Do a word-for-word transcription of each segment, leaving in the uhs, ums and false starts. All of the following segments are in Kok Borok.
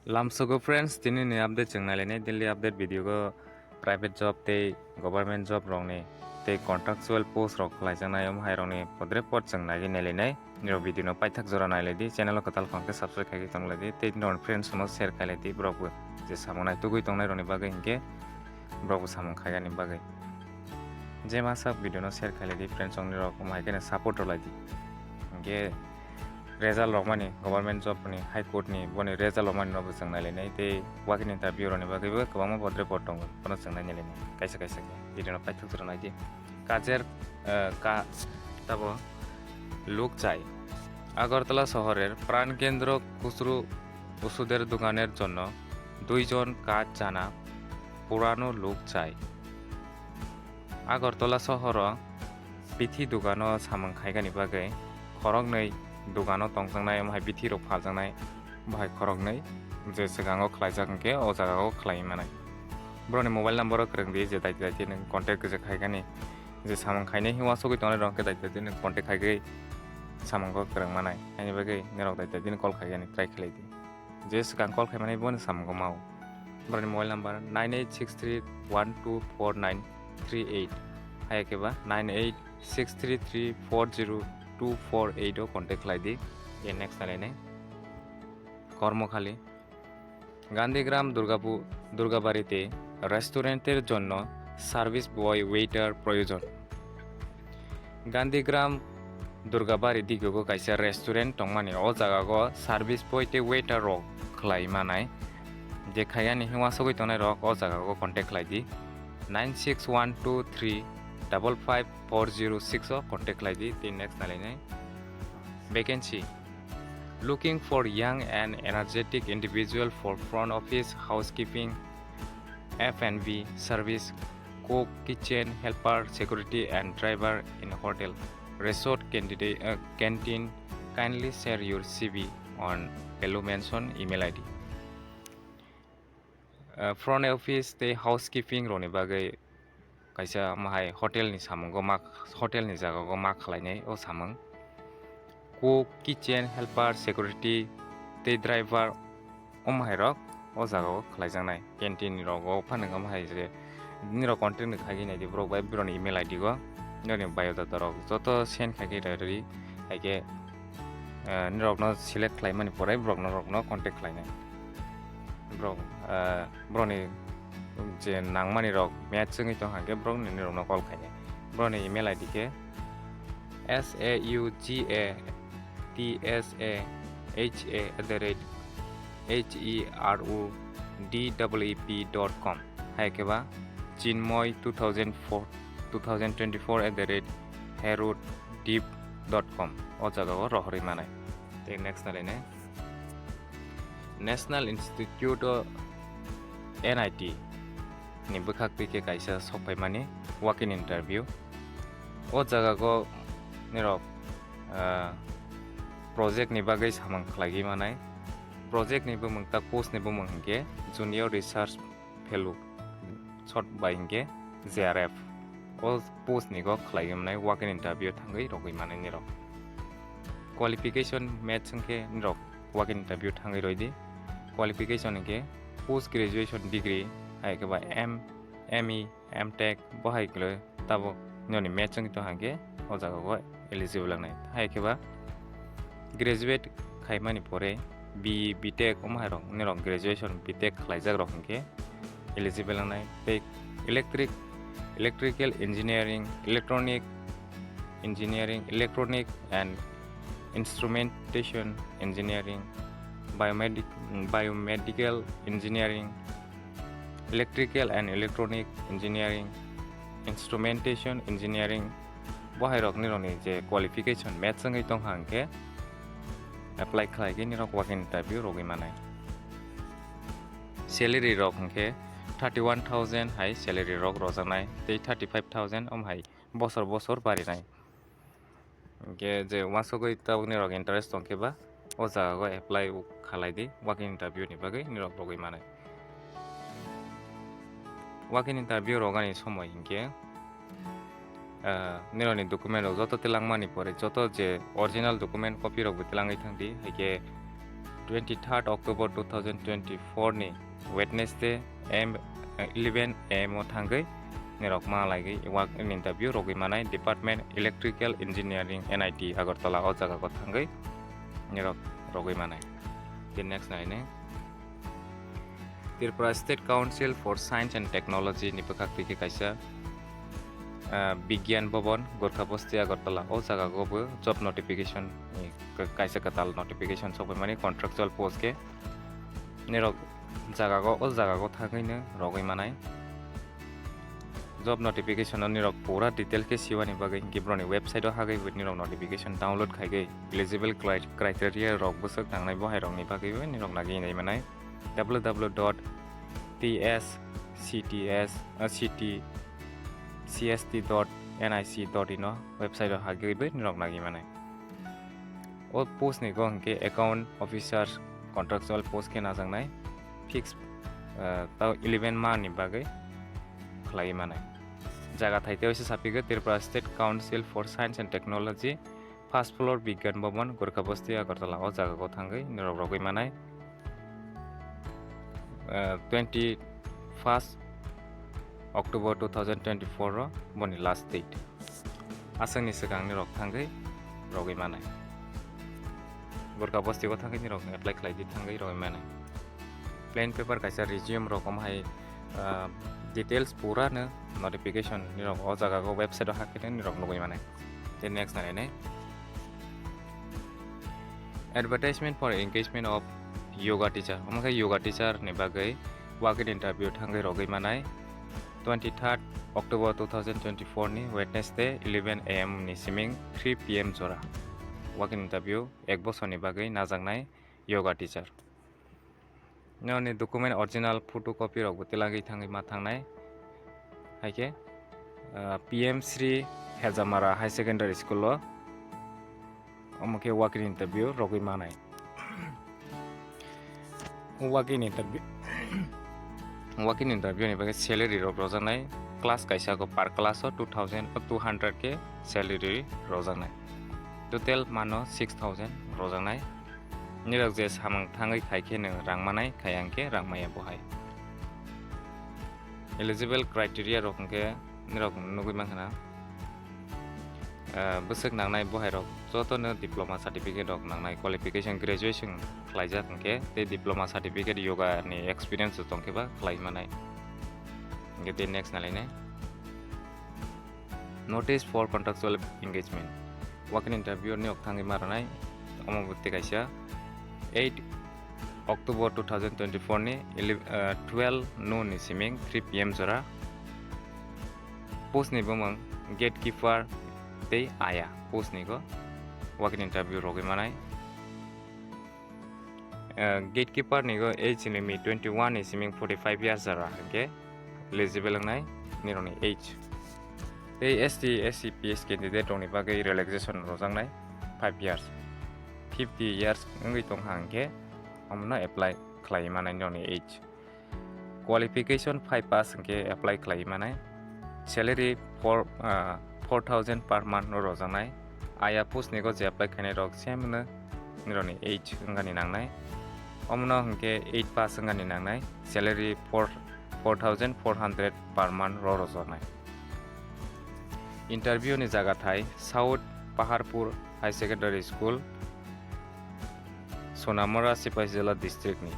Lamsogo friends, tini ni update chwng nailainai, daily update video go private job tei government job rokni tei contractual post rok khlaijaknai, omo hai rokni podre pod chwng naiwi nailainai. Nirok video no paithak jora nailaidi, channel o kwtal phang khe subscribe khai tonglaidi tei norok friends no share khailaidi, borok bo je samung naitugwi tongnai rokni bagwi hinkhe borok bo samung khaigani bagwi. Je masa video no share khailaidi friends, rok nirok omo hai kheno support rwlaidi. Hinkhe result rokmani, government job ni, high court ni boni result rokmani no bo chwng nailainai tei walk-in interview rokni bagwi bo kwbangma podre pod tongo, bono chwng nailainai kaisa kaisa khe video no paithak jora naidi. Kajer, eh, ka tabo লোক চাই। আগরতলা শহরের প্রাণকেন্দ্র খুচরো ওষুধের দোকানের জন্য দুইজন কাজ জানা পুরানো লোক চাই। আগরতলা শহরো bithi dogano samung khaigani bagwi khoroknwi dogano tongjaknai, omo hai bithi rok phaljaknai, bo hai khoroknwi je swkango khlaijak hinkhe o jagao khlaiwi manai. Borokni mobile number o kwrwng di, je daiti daiti nwng contact khe khaigani, je samung khainai hinwi uansugwi tongnai rok hinkhe daiti daiti nwng contact khaigwi samungo kwrwng manai. Haini bagwi norok daiti daiti nwng call khaigani try khlai di. Je swkang call khaimani bono samungo mao. Borokni mobile number nine eight six three one two four nine three eight, hai khe ba nine eight six three three four zero two four eight o contact khlai di. Je next nalainai Kormokhali. Gandhigram দুর্গাপু-, দুর্গাবাড়িতে রেস্টুরেন্টের জন্য সার্ভিস বয় ওয়েটার প্রয়োজন। গান্ধীগ্রাম দুর্গাবাড়ি দিকে kaisa restaurant tongmani, o jagao service boy tei waiter rok khlai manai. Je khaiyani hinwi uansugwi tongnai rok o jagao contact khlai di, nine six one two three double five four zero six o contact khlai di. Tei next nalainai vacancy. Looking for young and energetic individual for front office, housekeeping, F and B service, cook, kitchen helper, security and driver in hotel, resort candidate, uh, canteen. Kindly share your C V on below mentioned email I D. Uh, front office tei housekeeping rokni bagwi kaisa omo hai hotel ni samungo ma, hotel ni jagao ma khlainai o samung. Cook, kitchen helper, security tei driver, omo hai rok o jagao khlaijaknai. Canteen rok o phano omo hai je nini rok contact ni khaigwi naidi, borok bai borokni email I D go nini biodata rok joto send khaigwi rwdi, hai khe, eh, nini rokno select khlaimani pore borokno rokno contact khlainai. Borok, eh, borokni je nangmani rok match wngwi tong hwnkhe borok nini rokno call khainai. Borokni email I D khe S A U G A T S A H A at the rate H E R O D E E P dot com, hai khe ba Chinmoy two thousand four, two thousand twenty-four at the rate herod deep dot com o jagao rohorwi manai. Tei next nalainai National Institute o N I T ni bwkhak twi khe kaisa sok phaimani walk-in interview. O jagao nirok, ah, project ni bagwi samung khlaigwi manai. Project ni bumung ta post ni bumung hinkhe Junior Research Fellow, short bai hinkhe J R F. O post ni go khlaiwi manai walk-in interview thangwi rogwi manai nirok. Qualification match hinkhe nirok walk-in interview thangwi roi di. Qualification hinkhe post graduation degree, hai khe ba M, M E, M Tech bo hai kwlwi tabuk nini match wngwi tong hwnkhe o jaga o eligible wngnai. Hai khe ba graduate khaimani pore B E, B Tech omo hai rok, nini rok graduation B Tech khlaijak rok hinkhe eligible wngnai. Tei electric, electrical engineering, electronic engineering, electronic and instrumentation engineering, biomedic-, biomedical engineering, electrical and electronic engineering, instrumentation engineering, bo hai rok nirokni je qualification match wngwi tong hwnkhe apply khlai khe nirok walk-in interview rogwi manai. Salary rok hwnkhe thirty one thousand hai salary rok rojaknai tei thirty five thousand om hai bosor bosor barinai. Hinkhe je uansugwi tabuk nirok interest tongkhe ba o jaga o apply khalai di walk-in interview ni bagwi nirok rogwi manai. Walk-in interview rogani somoi hinkhe, ah, nirokni document rok joto tilangmani pore joto je original document copy rok bo tilangwi thangdi, haikhe twenty-third October two thousand twenty-four ni Wednesday, m eleven a.m. o thangwi nirok ma laigwi walk-in interview rogwi manai, Department Electrical Engineering, N I T, Agartala, o jaga o thangwi nirok rogwi manai. The next naine Tripura State Council for Science and Technology ni bwkhak twi khe kaisa, ah, Bigyan Bhavan, Gorkha Bosti, Agartala, o jaga o bo job notification ni kaisa kwtal notification sokphaimani contractual post khe nirok jaga o, o jaga o thangwi no rogwi manai. Job notification o nirok pura detail khe siwani bagwi hinkhe boroni website o hagwi bo nirok notification download khaigwi eligible cri-, criteria rok bwswk nangnai bo hai rokni bagwi bo nirok nagwi nai manai. W W W dot T S C T S, uh, C T, C S T dot N I C dot in o website o hagwi bo nirok nagwi manai. O post ni go hinkhe account officer contractual post khe najaknai, fix, uh, tao eleven ma ni bagwi khlai manai. Jaga thai tei waisa sapikhe Tripura State Council for Science and Technology, first floor, Bigyan Bhavan, Gorkha Bosti, Agartala, o jaga o thangwi nirok rogwi manai. Uh, twenty-first October two thousand twenty-four o boni last date. Aswkni swkang nirok thangwi rogwi manai. Gorkha Bosti o thangwi nirok apply khlai di thangwi rogwi manai. Plain paper kaisa resume rok, omo hai, ah, details pura no notification nirok o jaga o website o hakhe nirok nugwi manai. Then next nainai advertisement for engagement of yoga teacher. Omo khe yoga teacher ni bagwi walk-in interview thangwi rogwi manai. Twenty-third October two thousand twenty-four ni Wednesday eleven a.m. ni siming three p.m. jora walk-in interview ek bosor ni bagwi najaknai yoga teacher. Noni document original photocopy rok bo telagwi thangwi ma thangnai. Hai khe, ah, P M Shri Hejamara High Secondary School o omo khe walk-in interview rogwi manai. Walk-in interview, walk-in interview ni bagwi salary rok rojaknai, class kaisa go per class o two thousand, two hundred khe salary rojaknai, total mano six thousand rojaknai. Nirok je samung thangwi khai khe no rang manai, khai ang khe rang maya bo hai. Eligible criteria rok hwnkhe nirok nugwi mankha na, ah, bwswk nangnai bo hai rok joto no diploma certificate rok nangnai, qualification graduation khlaijak hwnkhe tei diploma certificate yoga ni experience tongkhe ba khlai manai. Hwnkhe tei next nalainai. Notice for contractual engagement. Walk-in interview ni ok thangwi ma rwnai, omo bo tei kaisa eight October two thousand twenty-four ni ele-, ah, twelve noon ni siming three p.m. jora. Post ni bumung gatekeeper tei aya post ni go walk-in interview rogwi manai. Eh, gatekeeper ni go age limit twenty-one ni siming forty-five years jora hwnkhe eligible wngnai nirokni age. Tei S T, S C, P S candidate rokni bagwi relaxation rojaknai five years. Fifty years wngwi tongkha hwnkhe omono apply khlai manai nirokni age. Qualification five pass hwnkhe apply khlai manai. Salary four, ah, four thousand per month no rojaknai. Aya post ni go je apply khainai rok same no nirokni age wngani nangnai. Omono hwnkhe eight pass wngani nangnai. Salary four, four thousand four hundred per month ro rojaknai. Interview ni jaga thai South Paharpur High Secondary School, Sonamura, Sipaijala district ni.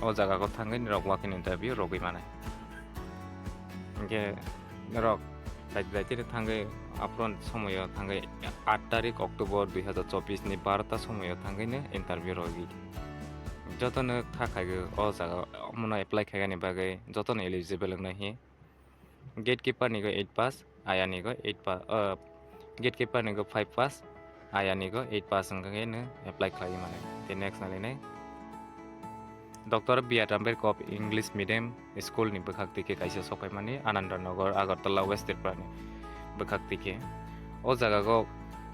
O jaga o thangwi nirok walk-in interview rogwi manai. Hwnkhe nirok daiti daiti no thangwi apron somoyo thangwi aat tarik October dui hazar chobbish ni barota somoyo thangwi no interview rogwi. Joto no kha khaigo o jaga, omono apply khaigani bagwi joto no eligible wngnai hi. Gatekeeper ni go eight pass, aya ni go eight pass, uh, gatekeeper ni go five pass, aya ni go eight pass wngkha khe no apply khlai mano. Tei next nalainai Doctor B R Ambedkar English Medium School ni bwkhak twi khe kaisa sokphaimani Anandanagar, Agartala, West Tripura ni bwkhak twi khe. O jaga go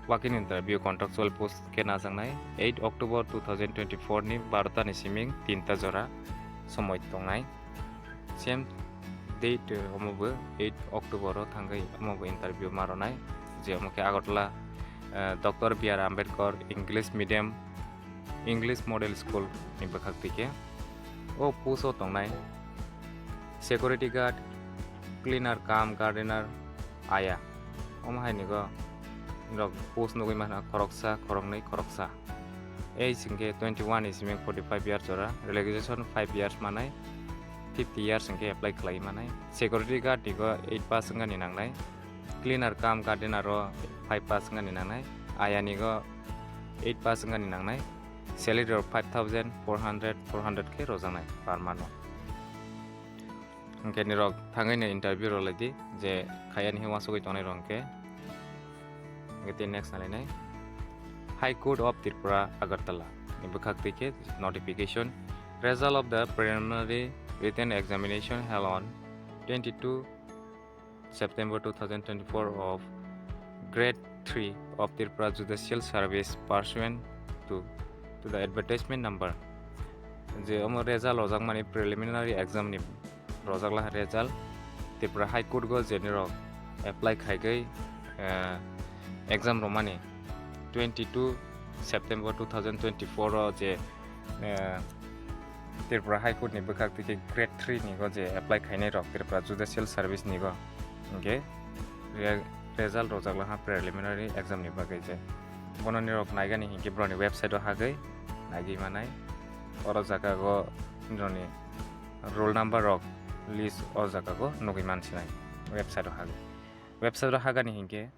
walk-in interview contractual post khe najaknai eight October two thousand twenty-four ni barota ni siming tinta jora somoi tongnai. Same date, eh, omo bo eight October o thangwi omo bo interview ma rwnai, je omo khe Agartala, eh, Doctor B R Ambedkar English Medium English Model School ni bwkhak twi khe o post o tongnai security guard, cleaner cum gardener, aya. Omo hai ni go rok post nugwi manha khoroksa, khoroknwi, khoroksa. Age hinkhe twenty one ni simi forty five years jora, relaxation five years manai, fifty years hinkhe apply khlai manai. Security guard ni go eight pass wngani nangnai, cleaner cum gardener o five pass wngani nangnai, aya ni go eight pass wngani nangnai. Salary rok five thousand, four hundred, four hundred khe rojaknai per month o. Hwnkhe nirok thangwi no interview rwlai di, je khayani hwnwi uansugwi tongnai rok hwnkhe. Hwnkhe tei next nalainai, High Court of Tripura, Agartala ni bwkhak twi khe notification. Result of the preliminary written examination held on twenty two September two thousand twenty-four of Grade three of Tripura Judicial Service pursuant to, to the advertisement number. Je omo result rojakmani preliminary exam ni rojak laha result, Tripura High Court go je nirok apply khaigwi, eh, exam romani twenty two September two thousand twenty-four o je, eh, Tripura High Court ni bwkhak twi khe grade three ni go je apply khainai rok Tripura Judicial Service ni go, hwnkhe re-, result rojak laha preliminary exam ni bagwi je. Bono nirok naigani hinkhe borokni website o hagwi naigwi manai. Oro jaga go nirokni roll number rok list o jaga go nugwi mansinai website o hagwi. Website o hagani hinkhe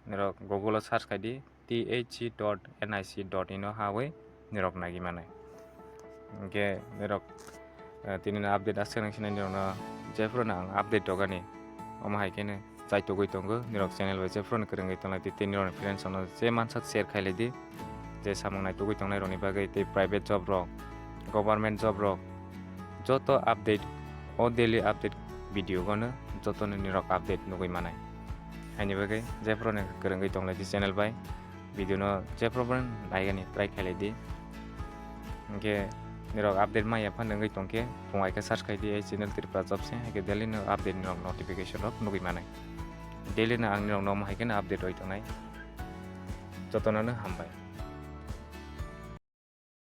nirok Google o search khai di, T H C dot N I C dot in o hawi nirok nagwi manai. Hwnkhe nirok, eh, tini no update aswk nang sinai nirok no jephuru no ang update rogani. Omo hai khe no chai tugwi tongo, nirok channel bai jephuru no kwrwngwi tonglai di, tei nirok ni friends rok no je mansak share khai lai di, je samung nai tugwi tongnai rok ni bagwi tei private job rok, government job rok, joto update, o daily update video gono jotono nirok update nugwi manai. Haini bagwi jephuru no kwrwngwi tonglai di channel bai, video no jephuru bo naigani try khailai di. Hwnkhe nirok update maya phano wngwi tongkhe phung hai khe search khai di, ei channel Tripura Jobs hai khe daily no update nirok notification rok nugwi manai. Daily no ang nirok no omo hai khe no update rwi tongnai. Jotono no hambai.